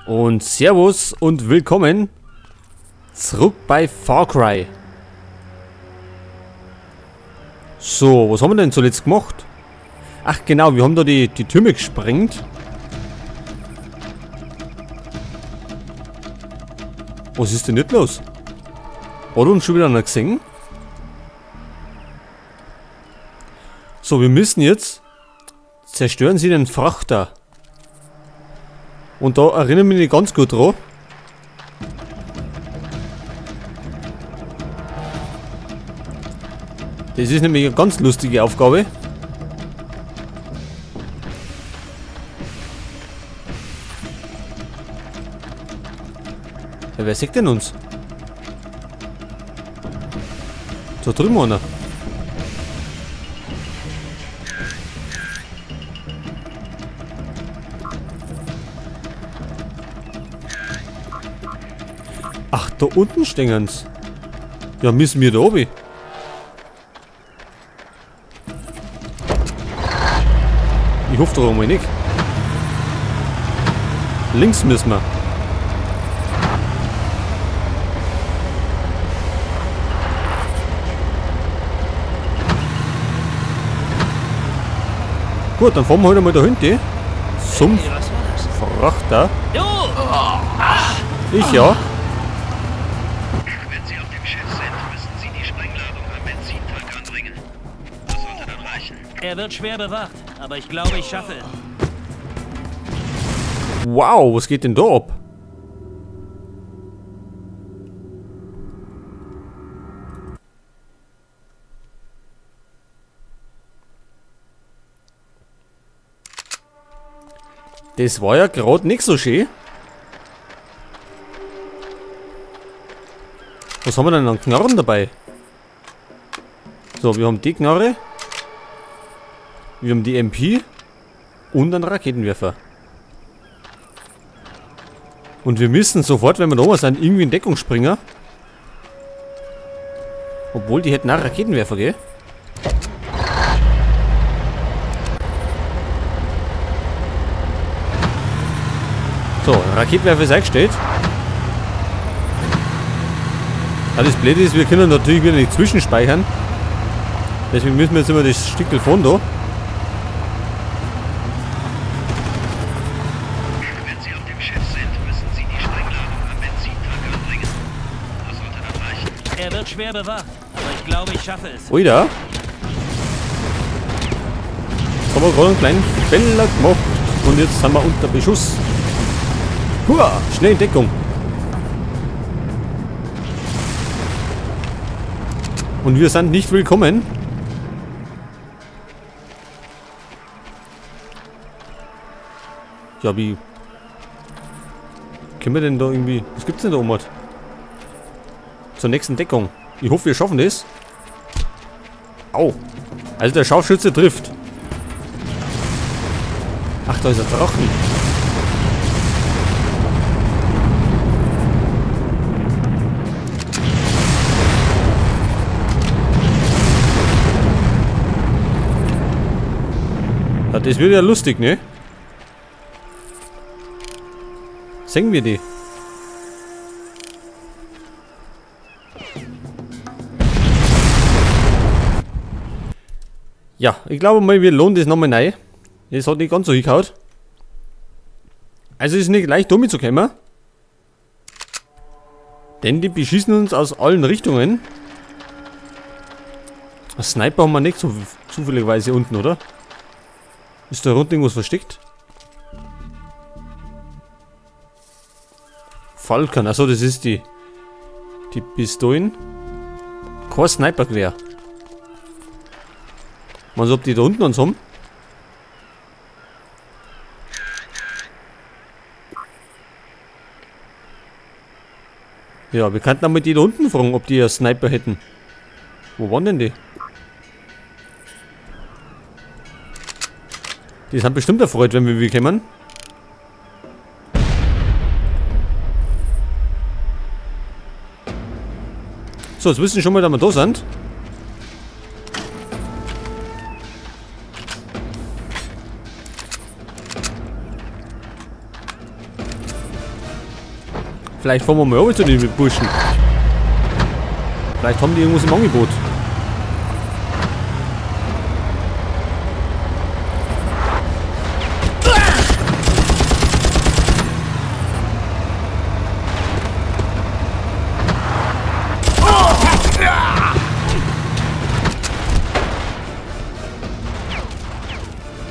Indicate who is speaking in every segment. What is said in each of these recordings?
Speaker 1: Und Servus und willkommen zurück bei Far Cry. So, was haben wir denn zuletzt gemacht? Ach genau, wir haben da die Türme gesprengt. Was ist denn nicht los? Hat uns schon wieder einer gesehen? So, wir müssen jetzt... Zerstören Sie den Frachter. Und da erinnere ich mich ganz gut dran. Das ist nämlich eine ganz lustige Aufgabe. Ja, wer sieht denn uns? Da drüben einer. Ach, da unten stehen sie. Ja, müssen wir da oben. Ich hoffe doch mal nicht. Links müssen wir. Gut, dann fahren wir heute mal da hinten. Zum Frachter. Ich ja.
Speaker 2: Wenn Sie auf dem Schiff sind, müssen Sie die Sprengladung am Benzintank anbringen. Das sollte dann reichen.
Speaker 3: Er wird schwer bewacht, aber ich glaube, ich schaffe es.
Speaker 1: Wow, was geht denn da ab? Das war ja gerade nicht so schön. Was haben wir denn an Knarren dabei? So, wir haben die Knarre. Wir haben die MP. Und einen Raketenwerfer. Und wir müssen sofort, wenn wir da oben sind, irgendwie in Deckung springen. Obwohl, die hätten auch Raketenwerfer, gell? So, Raketenwerfer ist eingestellt. Ja, das Blöde ist, wir können natürlich wieder nicht zwischenspeichern. Deswegen müssen wir jetzt immer das Stückel von da.
Speaker 2: Wenn Sie auf dem Schiff sind, müssen Sie die Sprengladung am Benzintank anbringen. Das sollte dann reichen.
Speaker 3: Er wird schwer bewacht, aber ich glaube, ich schaffe es.
Speaker 1: Ui da. Jetzt haben wir gerade einen kleinen Fehler gemacht. Und jetzt sind wir unter Beschuss. Hua, schnell in Deckung. Und wir sind nicht willkommen. Ja, wie... Können wir denn da irgendwie... Was gibt's denn da oben? Zur nächsten Deckung. Ich hoffe, wir schaffen das. Au. Also der Scharfschütze trifft. Ach, da ist ein Drachen. Ja, das wird ja lustig, ne? Sehen wir die? Ja, ich glaube mal, wir lohnen das nochmal neu. Das hat nicht ganz so hingehauen. Also ist nicht leicht, damit zu kommen. Denn die beschießen uns aus allen Richtungen. Ein Sniper haben wir nicht so zufälligerweise unten, oder? Ist da unten irgendwas versteckt? Falcon, achso, das ist die Pistolen. Kein Snipergewehr. Mal so, ob die da unten uns haben. Ja, wir könnten auch mal die da unten fragen, ob die einen Sniper hätten. Wo waren denn die? Die sind bestimmt erfreut, wenn wir kommen. So, jetzt wissen wir schon mal, dass wir da sind. Vielleicht fahren wir mal runter zu den Burschen. Vielleicht haben die irgendwas im Angebot.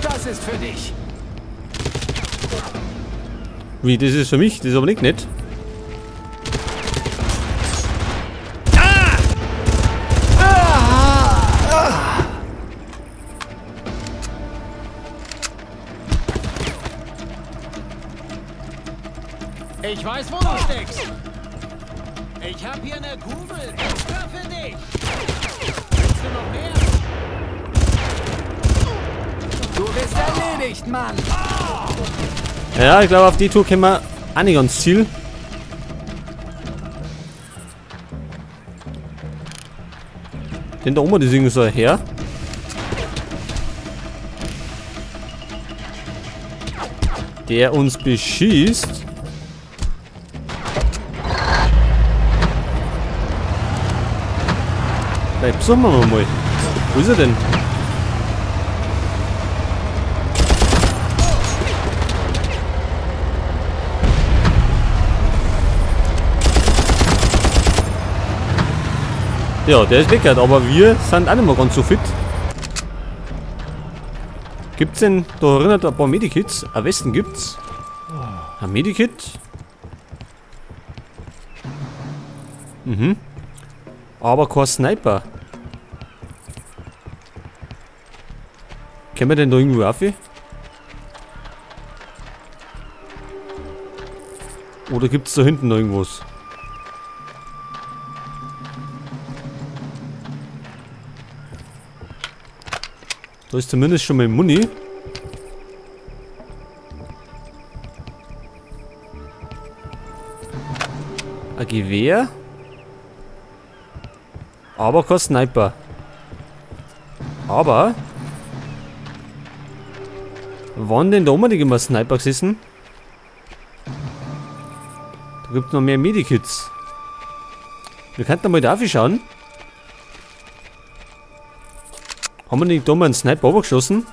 Speaker 4: Das ist für dich.
Speaker 1: Wie, das ist für mich? Das ist aber nicht nett.
Speaker 4: Ich weiß, wo du steckst. Ich habe hier eine Kugel extra für dich. Willst du noch mehr? Du bist erledigt, Mann.
Speaker 1: Ja, ich glaube, auf die Tour kommen wir auch nicht ans Ziel. Denn da oben, das ist irgendwie so ein Herr. Der uns beschießt. Vielleicht besuchen wir mal. Wo ist er denn? Ja, der ist weg, aber wir sind auch nicht mehr ganz so fit. Gibt's denn da erinnert ein paar Medikits? Am besten gibt's. Ein Medikit. Mhm. Aber kein Sniper. Können wir denn da irgendwo rauf? Oder gibt's da hinten noch irgendwas? Da ist zumindest schon mal Muni. Ein Gewehr. Aber kein Sniper. Aber waren denn da unbedingt immer Sniper gesessen? Da gibt es noch mehr Medikits. Wir könnten mal da schauen. Haben wir nicht da mal einen Sniper runtergeschossen?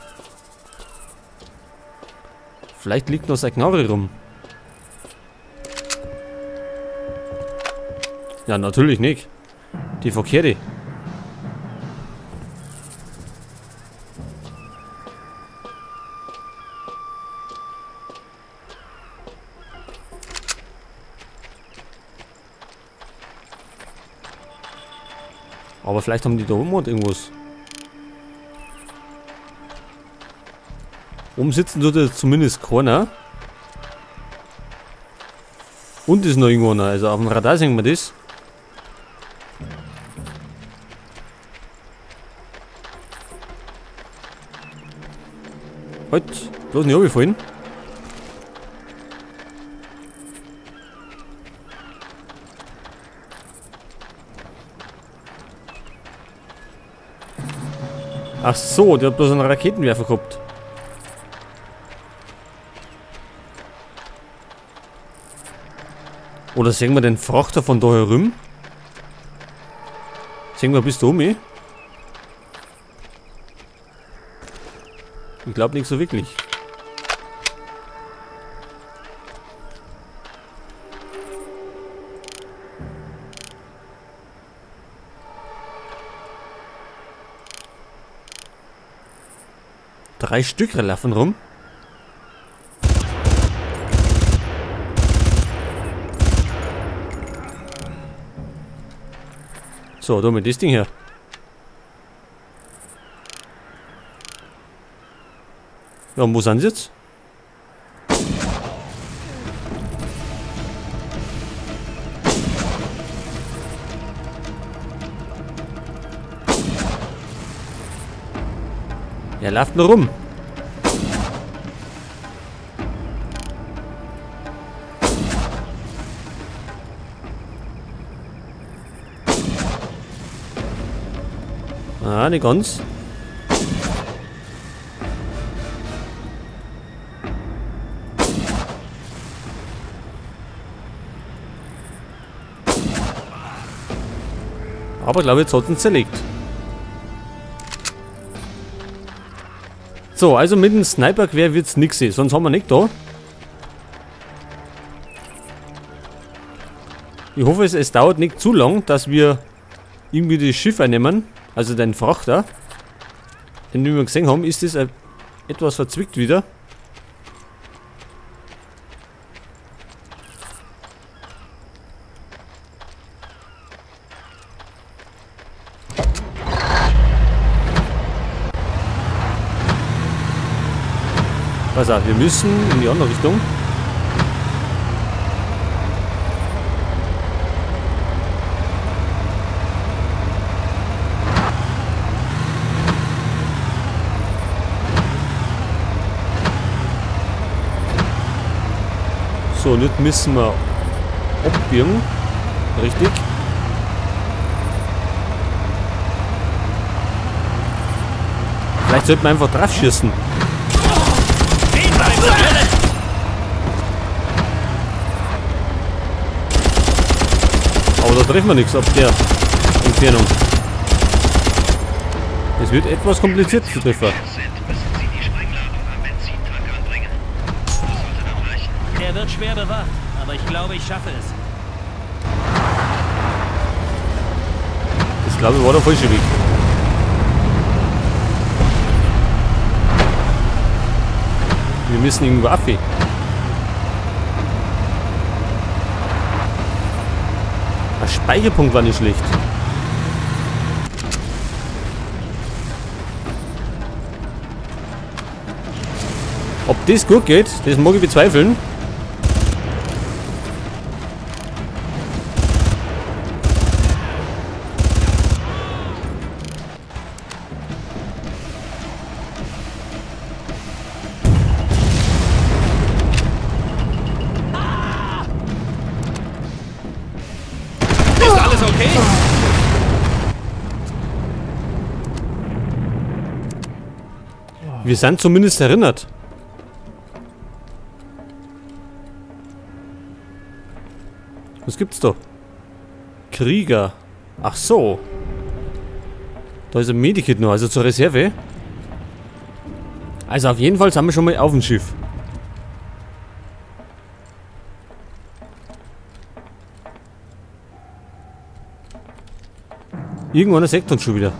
Speaker 1: Vielleicht liegt noch seine Knarre rum. Ja, natürlich nicht. Die verkehrte. Aber vielleicht haben die da oben irgendwas. Oben sitzen tut jetzt zumindest keiner. Und ist noch irgendwo einer. Also auf dem Radar sehen wir das. Halt, bloß nicht runterfallen. Ach so, der hat bloß einen Raketenwerfer gehabt. Oder sehen wir den Frachter von da herum? Sehen wir bis da oben, eh? Ich glaube nicht so wirklich. Drei Stück laufen rum. So, da mit das Ding her. Ja, und wo sind sie jetzt? Er läuft nur rum. Ah, nicht ganz. Aber ich glaube, jetzt hat es uns zerlegt. So, also mit dem Sniper-Gewehr wird es nichts sehen. Sonst haben wir nicht da. Ich hoffe, es dauert nicht zu lang, dass wir irgendwie das Schiff einnehmen. Also den Frachter. Denn wie wir gesehen haben, ist das etwas verzwickt wieder. Pass auf, wir müssen in die andere Richtung. So, und jetzt müssen wir abbiegen. Richtig. Vielleicht sollten wir einfach drauf schießen. Aber da treffen wir nichts ab der Entfernung. Es wird etwas kompliziert zu treffen.
Speaker 3: Er wird schwer bewacht, aber ich glaube, ich schaffe es.
Speaker 1: Das glaube ich war der falsche Weg. Wir müssen irgendwo auf. Ein Speicherpunkt war nicht schlecht. Ob das gut geht, das mag ich bezweifeln.
Speaker 3: Okay?
Speaker 1: Wir sind zumindest erinnert. Was gibt's da? Krieger. Ach so. Da ist ein Medikit noch, also zur Reserve. Also auf jeden Fall sind wir schon mal auf dem Schiff. Irgendwann sägt uns schon wieder.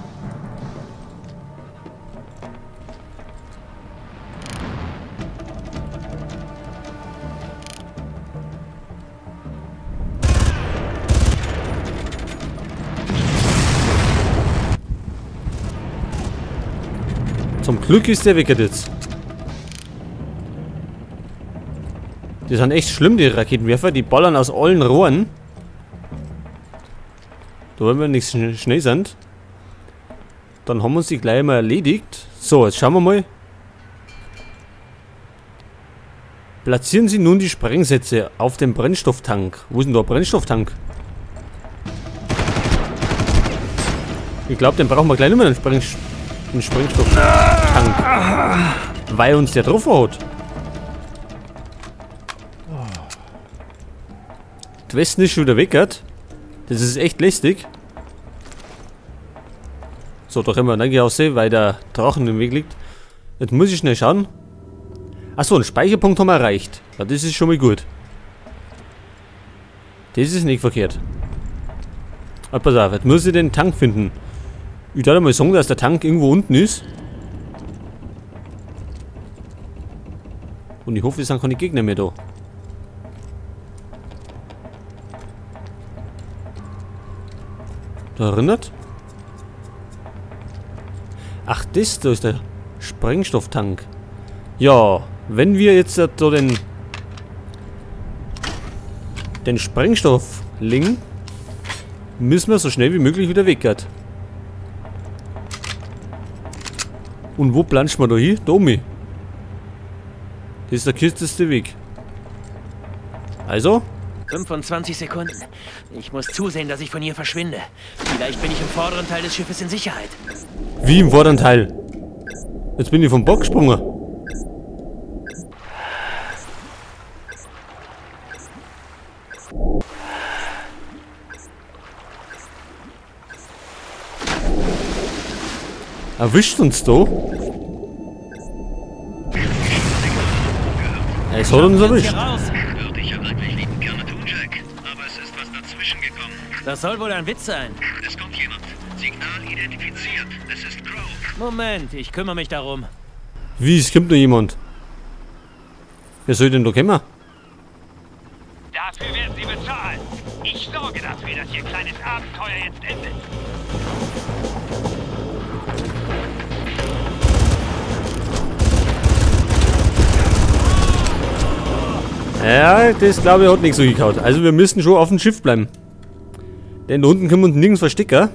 Speaker 1: Zum Glück ist der weg jetzt. Die sind echt schlimm, die Raketenwerfer. Die ballern aus allen Rohren. Da wollen wir nicht schnell sind. Dann haben wir uns die gleich mal erledigt. So, jetzt schauen wir mal. Platzieren Sie nun die Sprengsätze auf dem Brennstofftank. Wo ist denn da ein Brennstofftank? Ich glaube, den brauchen wir gleich nicht mehr, den Sprengstofftank. Weil uns der drauf hat. Die Westen ist schon wieder weg, hat. Das ist echt lästig. So, da können wir nicht aussehen, weil der Drachen im Weg liegt. Jetzt muss ich schnell schauen. Achso, einen Speicherpunkt haben wir erreicht. Ja, das ist schon mal gut. Das ist nicht verkehrt. Aber pass auf, jetzt muss ich den Tank finden. Ich darf mal sagen, dass der Tank irgendwo unten ist. Und ich hoffe, es sind keine Gegner mehr da. Da erinnert? Ach, das da ist der Sprengstofftank. Ja, wenn wir jetzt da den Sprengstoff legen, müssen wir so schnell wie möglich wieder weg. Und wo planschen wir da hin? Da oben. Das ist der kürzeste Weg. Also?
Speaker 3: 25 Sekunden. Ich muss zusehen, dass ich von hier verschwinde. Vielleicht bin ich im vorderen Teil des Schiffes in Sicherheit.
Speaker 1: Wie im vorderen Teil? Jetzt bin ich vom Bock gesprungen. Erwischt uns da. Es hat uns erwischt.
Speaker 2: Würde ich ja wirklich liebend gerne tun, Jack. Aber es ist was dazwischen gekommen.
Speaker 3: Das soll wohl ein Witz sein.
Speaker 2: Es kommt jemand. Signal identifiziert. Es ist Crow.
Speaker 3: Moment, ich kümmere mich darum.
Speaker 1: Wie, es kommt noch jemand? Wer soll denn da kommen?
Speaker 5: Dafür werden Sie bezahlen. Ich sorge dafür, dass Ihr kleines Abenteuer jetzt endet.
Speaker 1: Ja, das glaube ich hat nicht so gekaut. Also wir müssen schon auf dem Schiff bleiben. Denn da unten können wir uns nirgends verstecken.